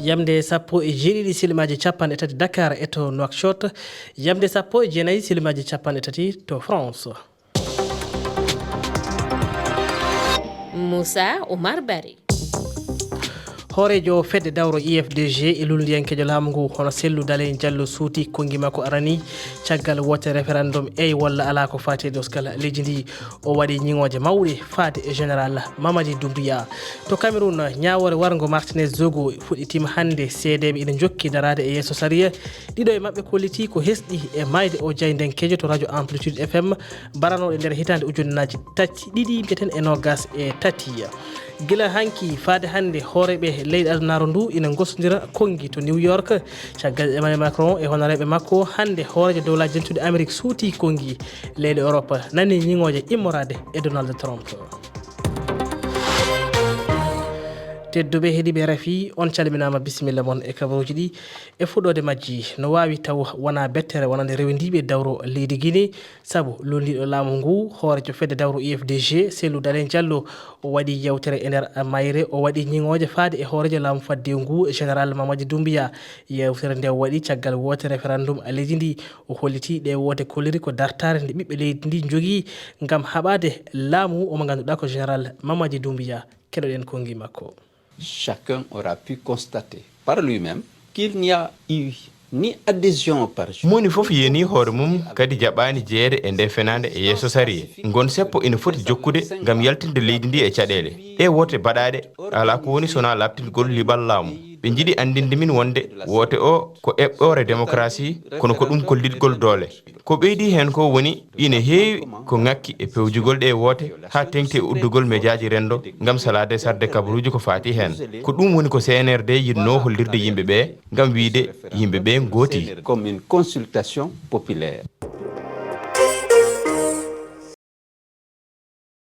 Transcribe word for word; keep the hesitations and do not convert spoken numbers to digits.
Yamde sappo e jeeɗiɗi silimaaji capanɗe tati Dakar e to Nouakchott, yamde sappo e jeenayi silimaaji capanɗe tati to France. Moussa Oumar Barry. Hooreejo fedde dawro U F D G e luulndiyankeejo laamu ngu, hono Cellou Dalein Diallo, suuti konngi makko arani caggal woote référendum eey walla alaa ko faati e doosgal leydi ndi. O waɗi ñiŋooje mawɗe faade e Général Mamadi Doumbouya. To Cameroun, ñaawoore warngo Martinez Zogo fuɗɗitiima hannde. Seedeeɓe ina njokki daraade e yeeso sariya. Ɗiɗo e maɓɓe kollitii ko hesɗi e maayde o jaayndenkeejo to rajo Amplitude F M, baranooɗo e nder hitaande ujunnaaji tati, ɗiɗi mbiyeten e noogas e tati. Gila hanki faade hannde, hooreeɓe leyɗe adunaaru ndu ina ngosondira konngi to New York. Caggal Emmanuel Macron e honoreeɓe makko, hannde hooreejo dowlaaji dentuɗi Amerik suuti konngi leyɗe Europe, nani ñiŋooje immoraade e Donald Trump. Tedduɓe heɗiiɓe Rafi, on calminaama, bisimilla mon e kabaruuji ɗi. E fuɗɗoode majji, no waawi taw wonaa bettere wonande rewindiiɓe dawro leydi Guinée, sabu luulndiiɗo laamu ngu, hooreejo fedde dawro U F D G, Cellou Dalein Diallo, o waɗi yewtere e nder mayre, o waɗi ñiŋooje faade e hooreejo laamu faddewu ngu, Général Mamadi Doumbouya. Yewtere nde o waɗi caggal woote référendum leydi ndi, o hollitii ɗe woote kolliri ko dartaare nde ɓiɓɓe leydi ndi njogii ngam haɓaade laamu o mo ngannduɗaa ko Général Mamadi Doumbouya. Keɗoɗen konngi makko. Chacun aura pu constater par lui-même qu'il n'y a eu ni adhésion par jour. Moni fof yeeni hoore mum, kadi jaɓaani jeyeede e nde fenaande e yeeso sariya. Ngon seppo ina foti jokkude ngam yaltinde leydi ndi e caɗeele. Ɗe woote baɗaaɗe alaa ko woni so wonaa laaɓtingol liɓal laamu. Ɓe njiɗi anndinde min wonde woote o ko eɓɓoore demokarasi, kono ko ɗum kollitgol doole. Ko ɓeydi heen ko woni ina heewi ko ŋakki e pewjugol ɗee woote, haa teeŋti e uddugol mejaaji renndo ngam salaade e sarde kabaruuji ko faati heen. Ko ɗum woni ko C N R D yiɗnoo hollirde yimɓe ɓee, ngam wiyde yimɓe ɓee ngooti. Comme une consultation populaire.